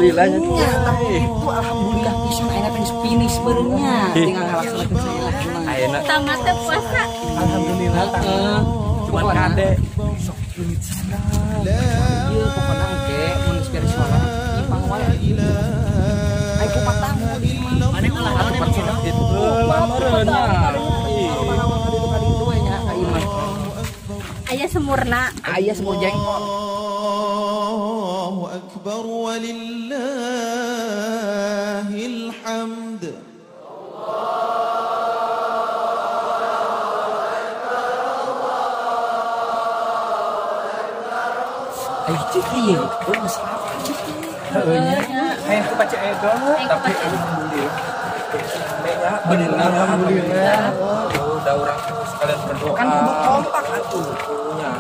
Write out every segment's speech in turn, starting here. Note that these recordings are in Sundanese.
Alhamdulillah itu alhamdulillah pisan ayeuna teh geus finish beureunya tinggal ngalaksanakeun sae lah. Ayeuna tamat teh puasa. Alhamdulillah cuman kade sok leungit sandal. Ieu pokona engke mun geus beres sholat nyimpang wae. Ai kupat tamu mane ulah naon itu meureunna. Aya sumurna, aya sumur jengkol. Allahu akbar walillahil hamd. Ayo cik ieu, geus apa cik? Heueuh nya. Hayang ku baca edo, tapi alhamdulillah. Bener alhamdulillah. Udah urang tuh sekalian berdoa. Kan kudu kompak atuh. Nya.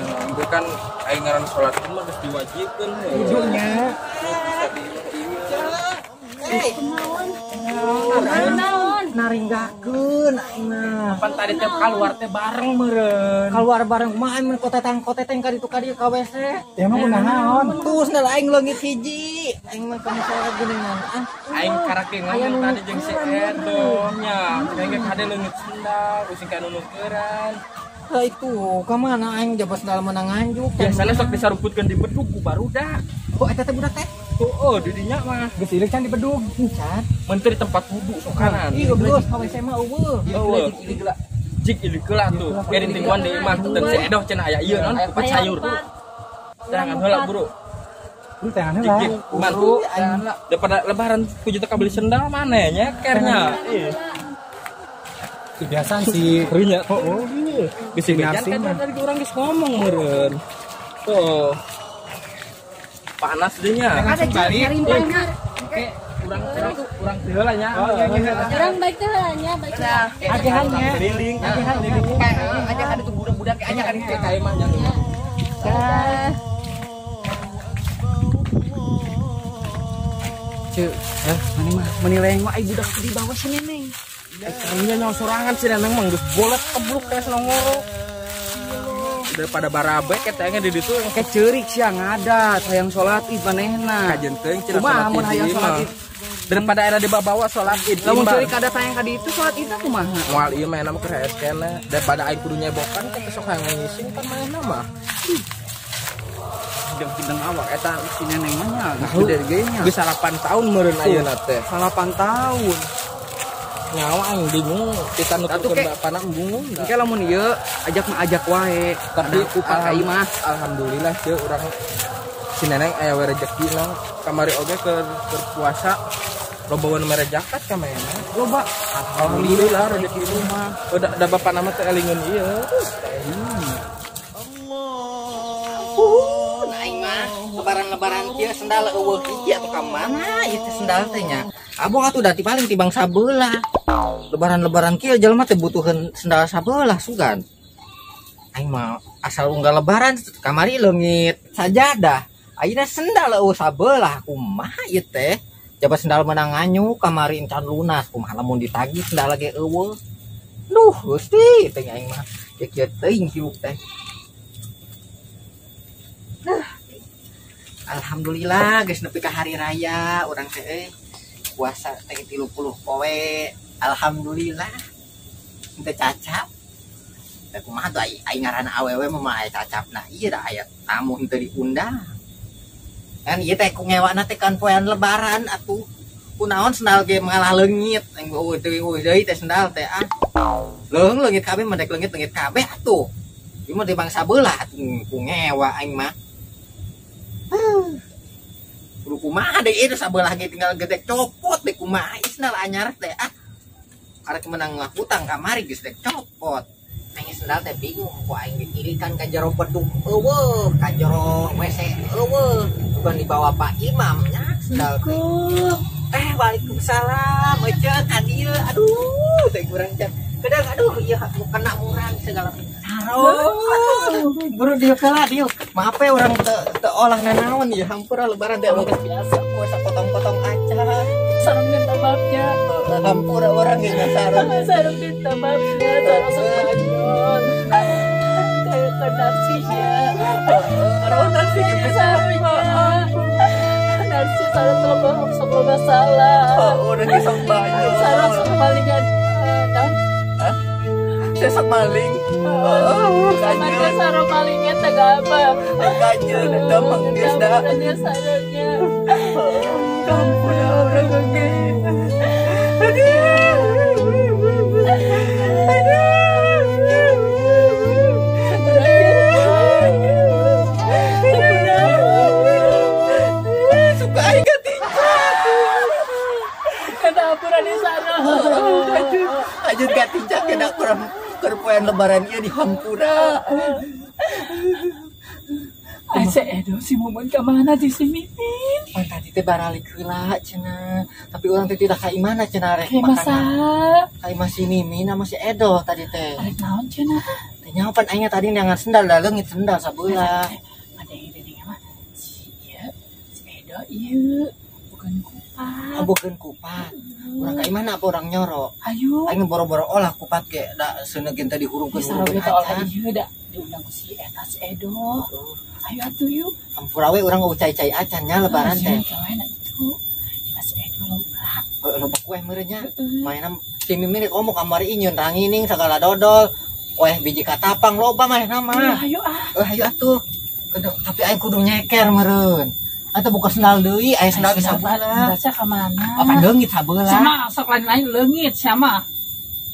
Nah, itu kan aing ngaran salat mah geus diwajibkeun heuh. Kudunya. Bisa di Naon? Naringgakeun aing mah. Pan tadi teh keluar teh bareng meureun. Keluar bareng kumaha aing mun koteteng-koteteng ka ditu ka dieu ka WC. Ya mah kunaon? Tuh sendal aing leungit hiji. Aing mah ka musala geuningan. Ah, aing karek ngomong tadi jeung si Edo nya. Aing ge kade leungit sendal, using ka nu nukeran. Lah itu, ka mana aing jaba sendal menang nganjuk. Biasana sok disaruputkeun di bedug ku barudak. Oh, eta teh budak teh. Oh, di dinya mah. Geus ileuk can di bedug. Can. Menteri tempat wudu sokanan. Iya, geus ka WC mah eueuh. Eueuh. Jik ilik heula tuh. Kayak ditingguan deui mah teu si Edoh cenah aya ieu naon kupat sayur. Jangan heula, Bro. Lu tangan heula. Man, daripada lebaran 7 juta beli sendal maneh nya kernya. Ih. Kebiasaan si Rinya. Oh, iya. Geus kan tadi urang geus ngomong meureun. Tuh. Panas dinya. Ada carimpangna. Oke, urang urang teu heula nya. Urang baik teu heula nya, baik. Ajahan nya. Keliling, ajahan. Ajahan itu budak-budak ajahan itu ka imah nya. Ceu, mani mah menilai mah ai budak di bawah si Neneng. Karunya nyawa sorangan si Neneng mah geus bolet kebluk kayak nongoro. Daripada barabek eta di ditu kayak ceurik sia ngadat hayang salat Id manehna. Kajen teuing cenah salat Id. Daripada era dibawa salat Id. Lamun ceurik kada hayang ka ditu salat Id kumaha? Moal ieu mah mah keur hees keneh. Daripada aing kudu nyebokan teh sok hayang ngising kan manehna mah. Hidang-hidang awak eta si Neneng mah nya geus gede ge nya. Geus 8 tahun meureun ayeuna teh. 8 tahun. Nyawa aing bingung kita nuturkeun bapana embungung. Engke lamun ieu ajak mah ajak wae. Tapi ku ka imah alhamdulillah teu urang si Neneng aya we rejekina kamari oge keur puasa loba we mere zakat ka manehna. Loba. Alhamdulillah rejeki mah. Udah da bapana mah teh elingeun ieu. Aing mah lebaran-lebaran kieu sendal eueuh hiji atuh ka mana ieu teh sendal teh nya. Abong atuh da paling tibang sabelah. Lebaran-lebaran kieu jelema teh butuheun sendal sabelah sugan. Aing mah asal unggal lebaran kamari leungit sajadah. Ayeuna sendal eueuh sabelah kumaha ieu teh? Jaba sendal menang nganyu kamari encan lunas kumaha lamun ditagih sendal ge eueuh. Duh Gusti teh aing mah kieu teuing hirup teh. Alhamdulillah geus nepi ka hari raya urang teh puasa teh 30 poe. Alhamdulillah teu cacap. Da kumaha tuh ai ngaranna awewe mah aya cacapna. Ieu da aya tamu henteu diundang. Kan ieu teh ku ngewana teh kan poean lebaran atuh. Kunaon sendal ge malah leungit. Aing eueuh deui teh sendal teh ah. Leung leungit kabeh mah dek leungit-leungit kabeh atuh. Ieu mah di bangsa belah atuh ku ngewa aing mah. Kudu kumaha deui itu sabelah ge tinggal gedek copot deh kumaha sendal anyar teh ah. Karek menang hutang kamari geus dek copot. Aing sendal teh bingung ku aing ditirikan ka jero bedug eueuh, ka jero WC eueuh, bukan dibawa Pak Imam nya sendal teh. Waalaikumsalam ece ka dieu. Aduh teh kurang can. Kadang aduh ieu kena murang segala sarong. Buru dieu kalah dieu. Maaf ya urang teu olah nanaon ieu hampura lebaran teh geus biasa kue sapotong-potong acan. Sarung minta maafnya. Hampura urang ge sarung. Sarung minta maafnya, sarung sok banyol. Kayak ke narsinya. Orang narsi ge sarungnya. Narsi sarung telah sok loba salah. Oh, urang ge sok banyol. Sarung sok malingan. Saya sok maling. Oh, kanjun. Sarung malingnya teh apa? Kanjun eta mah geus da. Sarungnya. Ampun orang oge. Aduh. Suka aing katincak. Kena ampura di sana. Ajun katincak kena kurang kerpoean lebaran ieu di hampura. Asa Edo si Mumun ka mana di si Mimin? Pan tadi teh baralik heula cenah. Tapi urang teh tidak ka imana cenah rek makanan. Ka imah si Mimin sama si Edo tadi teh. Arek naon cenah? Teh nyaho pan aing tadi neangan sendal da leungit sendal sabelah. Ada yang deui mah si ieu si Edo ieu bukan kupat. Oh, bukan kupat. Urang ka imahna apa urang nyoro? Ayo. Aing boro-boro olah kupat ge da seuneu ge teh dihurungkeun. Sareng teh olah ieu da diundang ku si eta si Edo. Ayo atuh yuk. Hampura we urang cai-cai acan nya lebaran teh. Kawan itu di Mas Edo loba. Loba kue meureun nya. Mainna si Mimin rek omong kamari nyieun rangining sagala dodol. Kue biji katapang loba manehna mah. Ayo ah. Ayo atuh. Tapi aing kudu nyeker meureun. Atau buka sendal deui, aya sendal ge sabelah. Baca ka mana? Apa leungit sabelah. Sama sok lain-lain leungit sama.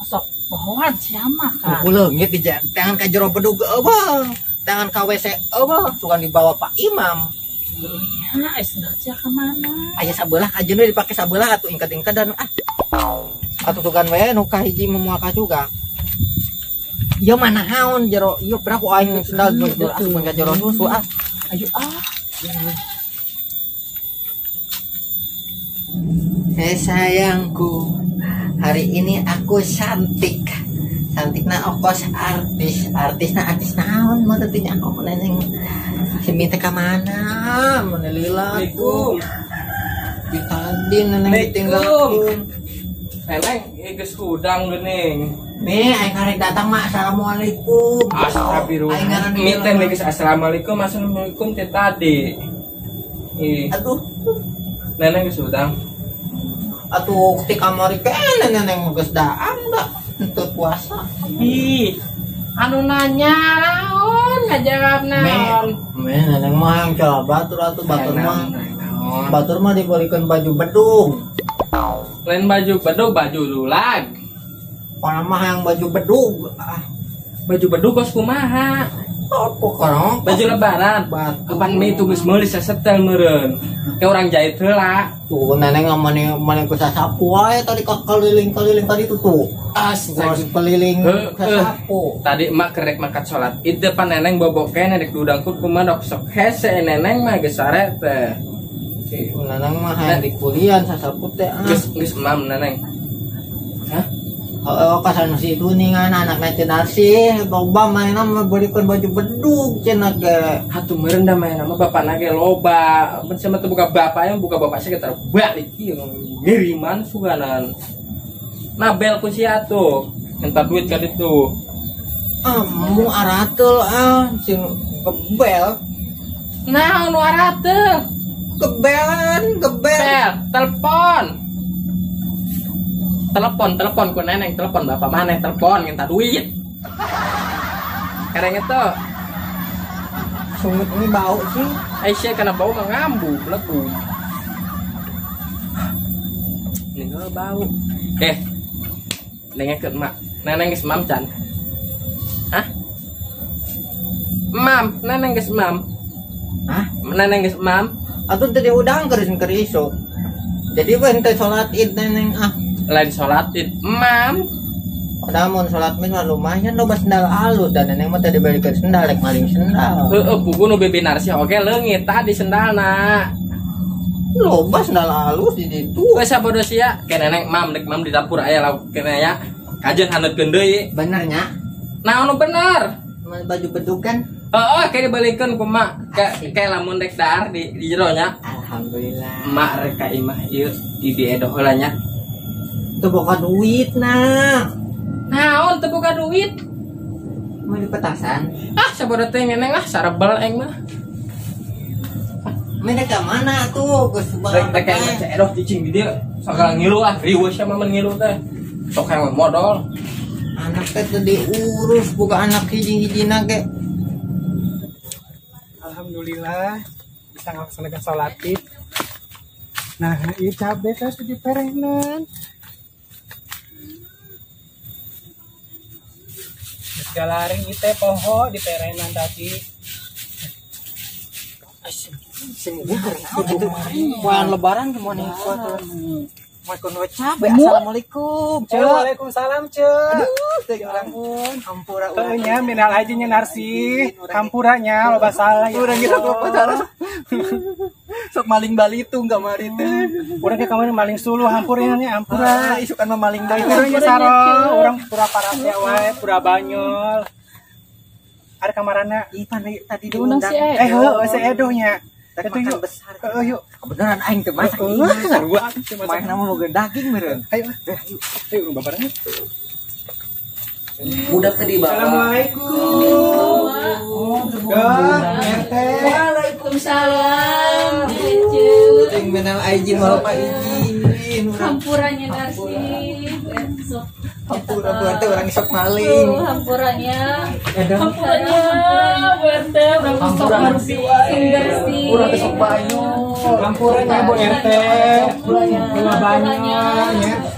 Sok bohongan siapa kan? Buku leungit di tangan ka jero bedug eueuh. Tangan ka WC eueuh, sugan dibawa Pak Imam. Ya, sendal sia ka mana? Aya sabelah kajeun we dipake sabelah atuh ingkat-ingkat dan ah. Atuh sugan we nu kahiji moal ka juga. Ieu mah naon jero ieu pernah ku aing sendal jero asup ka jero susu ah. Ayo ah. Hei sayangku, hari ini aku cantik. Cantik na okos artis, artis na artis naon mah teh nya aku neneng. Si minta ka mana? Mun lila Assalamualaikum. Di tadi neneng ditinggalkeun. Neneng geus hudang geuning. Nih aing karek datang mah assalamualaikum. Astagfirullah. Mi teh geus assalamualaikum, assalamualaikum teh tadi. Ih. Aduh. Neneng geus hudang. Atuh ti kamari keneh neneng geus daang da teu puasa. Ih, anu nanya naon ngajawab naon. Me neneng mah yang cara batur atuh batur mah. Batur mah dibelikan baju bedug. Lain baju bedug, baju lulag. Pana mah yang baju bedug. Ah. Baju bedug kos kumaha? Apa karang? Baju lebaran. Kapan mi itu geus meuli sasetel meureun. Ke urang jahit heula. Tuh neneng mane ku sasapu wae tadi keliling-keliling tadi tuh tuh. Astaga, keliling sasapu. Tadi emak kerek makat salat Id depan neneng bobok keneh rek diudangkeun kumaha sok hese neneng mah geus sare teh. Neneng mah hayang di kulian sasapu teh. Geus geus emam neneng. Hah? Oh, kasan si itu ningan anaknya cenah sih, loba mainna belikan baju bedug cenah ge. Atuh meureun da mainna mah bapana ge loba. Mun sama teu buka bapak yang buka bapak sekitar balik ieu ngiriman suganan. Nabel ku sia atuh, minta duit ka ditu. Ah, mu arateul ah sing kebel. Naon nu arateul? Kebelan, kebel. Bel, telepon. Telepon ku neneng, telepon bapak maneh, telepon minta duit. Kareng itu. Sungut ini bau sih. Aisyah kena bau mah ngambu, belegu. Ninggal bau. Dengekeun emak. Neneng geus mam can. Hah? Mam, neneng geus mam. Hah? Neneng geus mam. Atuh teu diudang keur isuk. Jadi we henteu salat Id neneng ah. Lain salat Id, mam. Padahal mun salat mah lumayan loba sendal alus dan neneng mah tadi balikeun sendal rek maling sendal. Heueuh pugu nu bibi Narsih oge leungit tadi sendalna. Loba sendal alus di ditu. Geus sabodo sia, ke neneng mam rek mam di dapur aya lauk keneh ya. Kajen haneutkeun deui. Bener nya. Naon nu bener? Baju bedug kan? Heeh, kayak dibalikeun ku mak. Kayak lamun rek dahar di jero nya. Alhamdulillah. Mak rek ka imah ieu di diedoh heula nya. Teu boga duit nah. Naon teu boga duit? Mau di petasan? Ah, sabodo teh ngeneng lah sarebel aing mah. Mana ka mana tuh geus rek teh kayak cek edoh cicing di dieu. Sagala ngilu ah, riweuh sia mah ngilu teh. Sok hayang modal. Anak teh teu diurus boga anak hiji-hijina ge. Alhamdulillah bisa ngelaksanakan sholat Id. Nah, ieu cabe teh teu diperenan. Geus galaring ieu teh poho diperenan tadi. Poean lebaran gimana kuat mau cabe. Assalamualaikum. Waalaikumsalam, Ce. Aduh, teh urang hampura urang. Teu nya minal aja nya narsi. Hampura nya loba salah ya. Urang geus loba salah. Sok maling balitung kamari teh. Urang ke kamari maling suluh hampura nya hampura. Isukan mah maling deui. Urang nya saro, urang pura parasea wae, pura banyol. Ada kamarana. Ih, pan tadi diundang. Heuh, si Edoh nya. Itu yuk besar. Heeh, yuk. Kebenaran aing teu masak. Sarua. Main nama boga daging meureun. Ayo. Ayo urang babarengan. Budak teh dibawa. Assalamualaikum. RT. Waalaikumsalam. Jeung menal izin bapak izin. Hampuranya narsi. Sok hampura Bu RT urang sok maling. Hampuranya. Hampuranya Bu RT urang sok bersih. Bersih. Urang teh sok banyo. Hampuranya Bu RT. Hampuranya banyo nya.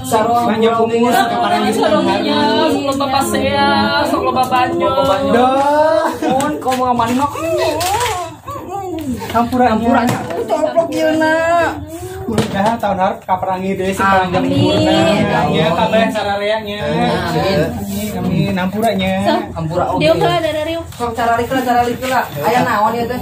Sarua banyak kumus kaparan gitu. Sarongnya sok loba pasea, sok loba banyo. Dah. Mun komo maling mah. Hampuranya. Coplok ieu na. Udah tahun harap kaperangi deui si panjang umurna nya kabeh sararea nya. Amin. Amin. Hampura nya. Hampura oge. Dieu heula dari riuk. Sok caralik heula. Aya naon ieu teh?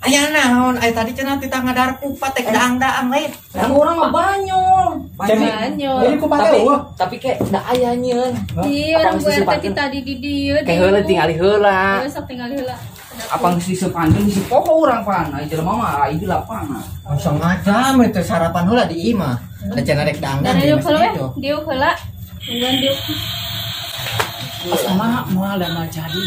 Aya naon? Aya tadi cenah titah ngadar kupat teh daang-daang lain. Dan urang mah banyol. Banyol. Jadi kupat teh eueuh. Tapi ke da aya nyieun. Iya, urang Bu RT ti tadi di dieu. Ke heula tingali heula. Heula sok tingali heula. Apa geus disepankeun si poho urang pan. Ai jelema mah ai di lapangan. Langsung aja mah teu sarapan heula di imah. Da cenah rek daang-daang. Diuk heula we, diuk heula. Tungguan diuk. Pas mah moal da mah jadi.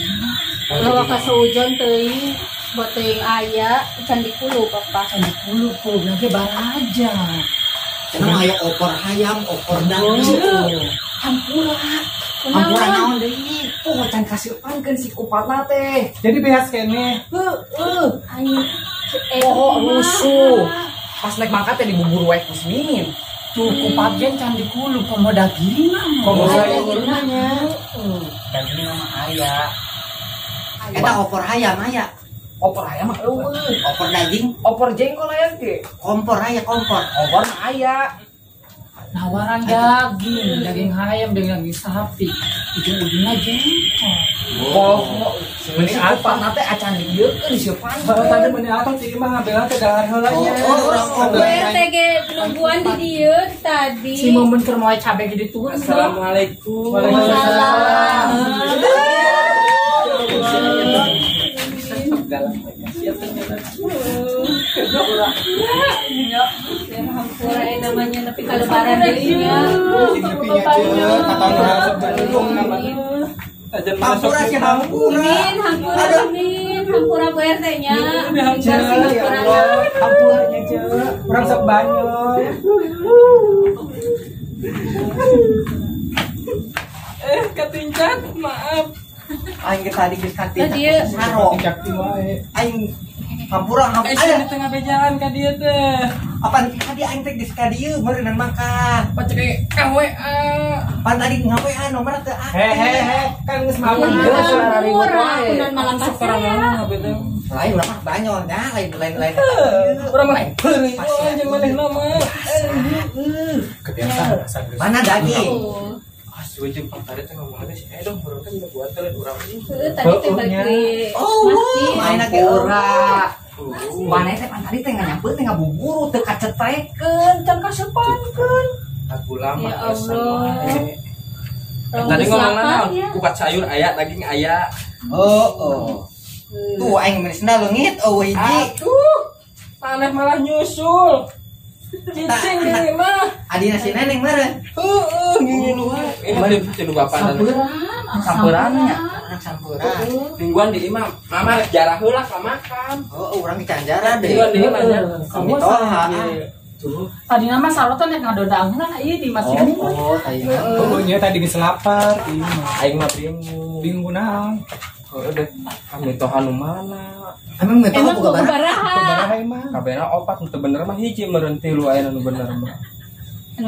Lawa ka seujon teuing, boteuing aya can dikulup apa. Can dikulup kulupna ge baraja. Cenah aya opor hayam, opor daging. Hampura. Hampura naon deui? Oh, can kaseupankeun si kupatna teh. Jadi beas keneh. Heueuh. Aing poho rusuh. Pas naik mangkat teh dibubur wae ku Mimin. Tuh kupat gen can dikulup komo dagingna. Komo sayurna nya. Dagingna mah aya. Eta opor hayam aya. Opor hayam mah eueuh. Opor daging, opor jengkol aya ge. Kompor aya kompor. Kompor mah aya. Nawaran daging, daging hayam dengan daging sapi. Ujung-ujungnya jengkol. Oh, meni apa nate acan dieukeun diseupan. Heeh, tadi meni atuh ti imah ngambelan teh dahar heula nya. Oh, urang Bu RT ge nungguan di dieu tadi. Si momen keur moe cabe ge dituan. Assalamualaikum. Waalaikumsalam. Hampura namanya nepi ka lebaran deui nya. Hampura si hampura. Min, hampura min, hampura Bu RT nya. Hampura nya ce. Urang sok banyol. Ketincat, maaf. Aing ge tadi geus katincat. Saro. Aing hampura hampura. Aya di tengah jalan ka dieu teh. Apaan tadi aing teh geus ka dieu meureunnan mangkat. Pacek ka WA. Pan tadi nga-WA nomor teu aktif. Hehehe, kan geus mapan. Hampura, kunan malam pasea. Lain urang mah banyol nya, lain. Urang mah peureuy wae jeung manehna mah. Kebiasaan Mana daging? Ujung tadi teh ngomong si Edo urang teh buat teh urang. Heuh, tadi teh balik Oh, main ge ora. Maneh teh pan tadi teh nganyampeun teh ngabuburu teu kacetrekeun, can kasepankeun. Aku lama Ya Allah. Tadi ngomong naon? Kupat sayur aya, daging aya. Oh. Tuh aing meni sendal leungit eueuh hiji. Atuh. Maneh malah nyusul. Cicing deui mah. Adina si Neneng meureun. Heeh, ngilu wae. Ini tilu bapak dan samperan nya. Urang samperan. Mingguan di imam. Mama rek jarah heula ka makam. Oh, urang di Canjara deh. Mingguan di imam nya. Kami toha. Tadi nama sarotan yang ngadodangna ieu di masih bingung. Oh, tadi. Oh, nya tadi geus lapar ieu mah. Aing mah bingung. Bingung kunaon? Heeh deh. Kami toha nu mana? Emang mitoha boga baraha? Kabehna opat nu teu bener mah hiji meureun tilu aya nu bener mah.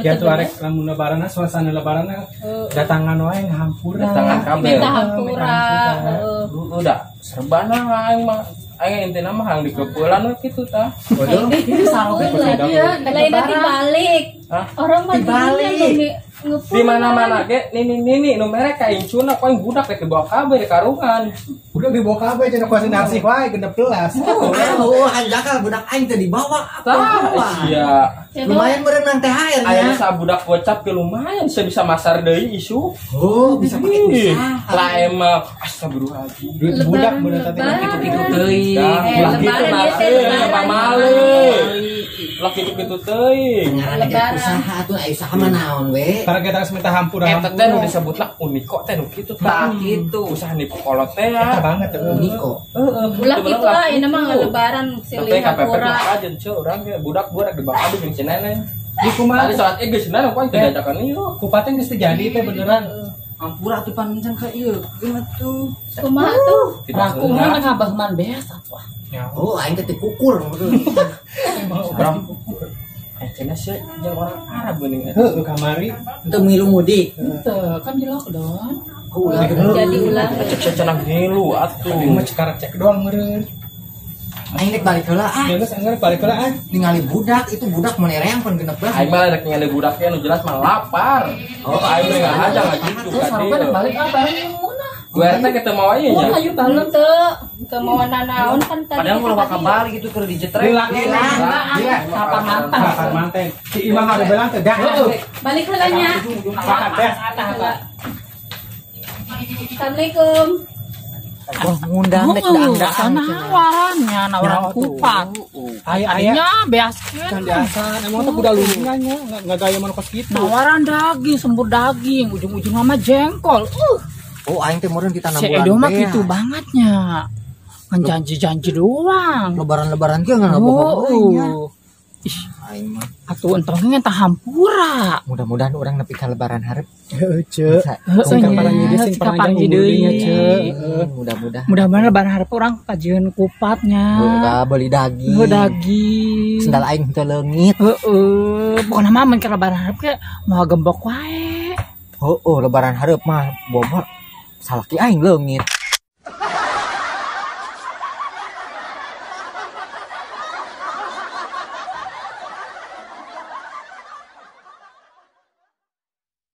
Ya tuh arek lamun lebaranna suasana lebaranna datangan wae ngahampura. Datangan kabeh. Minta hampura. Heeh. Udah serbana aing mah. Aing intina mah hang dikeupelan we kitu tah. Bodoh. Ini sarotan Lain nanti balik. Orang mah dibalik. Di mana-mana ge nini-nini nu merek ka incuna ku aing budak rek dibawa kabeh di karungan. Budak dibawa kabeh cenah kuasa narsih wae 16. Oh, anjakal budak aing teh dibawa. Tah, iya. Lumayan berenang THR nya. Aya sabudak gocap ke lumayan saya bisa masar deui isu. Oh, bisa pakai usaha. Lah emang astagfirullahaladzim. Duit budak bener tadi kitu-kitu teuing. Lah kitu mah pamale. Lah kitu-kitu teuing. Lebaran usaha tuh aya usaha mah naon we. Karena kita harus minta hampura. Eta teh nu disebut lah uniko teh nu kitu tah kitu. Usaha nipu kolot teh ya. Eta banget uniko. Heeh. Ulah kitu lah ini mah lebaran silih hampura. Tapi KPP mah urang ge budak gua rek dibawa kabeh jeung si Neneng. Di kumaha? Tadi salat geus Neneng ku aing teh diajakan ieu. Kupatnya geus teu jadi teh beneran. Hampura atuh panjang ka ieu. Kumaha tuh? Kumaha tuh? Rakuman ngabahman beas atuh. Oh, aing teh kukur. Urang cenah sih jeung orang Arab geuning eta. Heuh kamari. Teu ngilu mudik. Henteu, kan di lockdown. Oh, ulah jadi ulah. Cek cenah ngilu atuh. Aing mah cekarek cek doang meureun. Aing rek balik heula ah. Geus anggar balik heula ah. Ningali budak itu budak menereang pun 16. Aing mah rek ningali budaknya nu jelas mah lapar. Oh, aing mah ngahaja ngajitu ka dieu. Balik ah bareng yang munah. Gue RT kita mau aja nya. Oh, ayo balon teu. Teu mau nanaon kan tadi. Padahal ulah bakal balik gitu keur dijetrek. Lila lila. Kapan mantan? Kapan mantan? Si Imam ada belang teh dah. Balik heula nya. Pakat teh. Assalamualaikum. Wah, ngundang dek dang-dang nawarannya nawaran kupat. Aya beaskeun. Can biasa, emang teh kuda lulingan nya, enggak gaya mah kos kitu. Nawaran daging, sembur daging, ujung-ujung mah jengkol. Oh, aing teh meureun kita 6 bulan. Si Edo mah kitu bangetnya. Ngan janji-janji doang. Lebaran-lebaran ge ngan bohong nya. Ih, aing mah. Atuh entongnya tah hampura. Mudah-mudahan urang nepi ka lebaran hareup. Heeh, Ceu. Sing kaparangi deui sing panjang umur nya, Ceu. Mudah-mudahan. Mudah-mudahan lebaran hareup urang kajieun kupatnya. Heeh, beli daging. Heuh, daging. Sendal aing teu leungit. Heeh, pokona mah mun ka lebaran hareup ge moal gembok wae. Heeh, lebaran hareup mah boba salaki aing leungit.